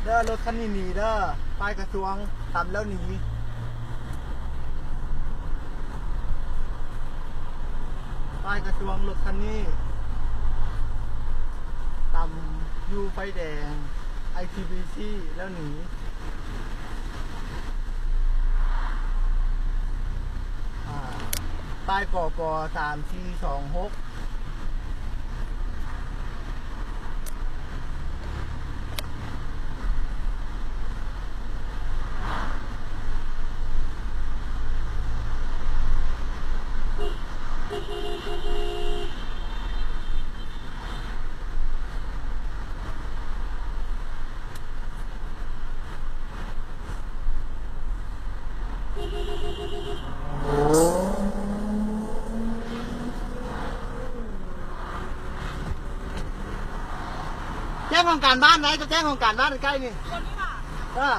ເດີ ລົດຄັນນີ້ໜີເດີ ປ້າຍກະຊວງ ຕຳແລ້ວໜີ ປ້າຍກະຊວງ ລົດຄັນນີ້ ຕຳຢູ່ໄຟແດງ ໄອຊີບີຊີ ແລ້ວໜີ ອາ ປ້າຍ ກກ ສາມສີ່ສອງຫົກ. ແຈ້ງຫ້ອງການບ້ານໄດ້ ຈະແຈ້ງຫ້ອງການບ້ານໃກ້ໆນີ້ ເອີ.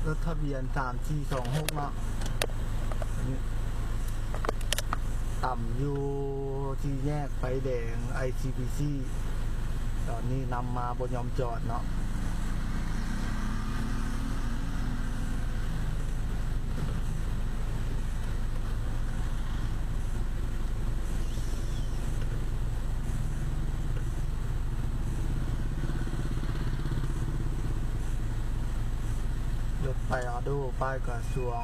ລົດທະບຽນສາມສີ່ສອງຫົກເນາະ ຕຳຢູ່ສີ່ແຍກໄຟແດງ ໄອຊີບີຊີ ຕອນນີ້ນຳມາບໍ່ຍອມຈອດເນາະ. ລົດໄຟອາໂດ ປ້າຍກະຊວງ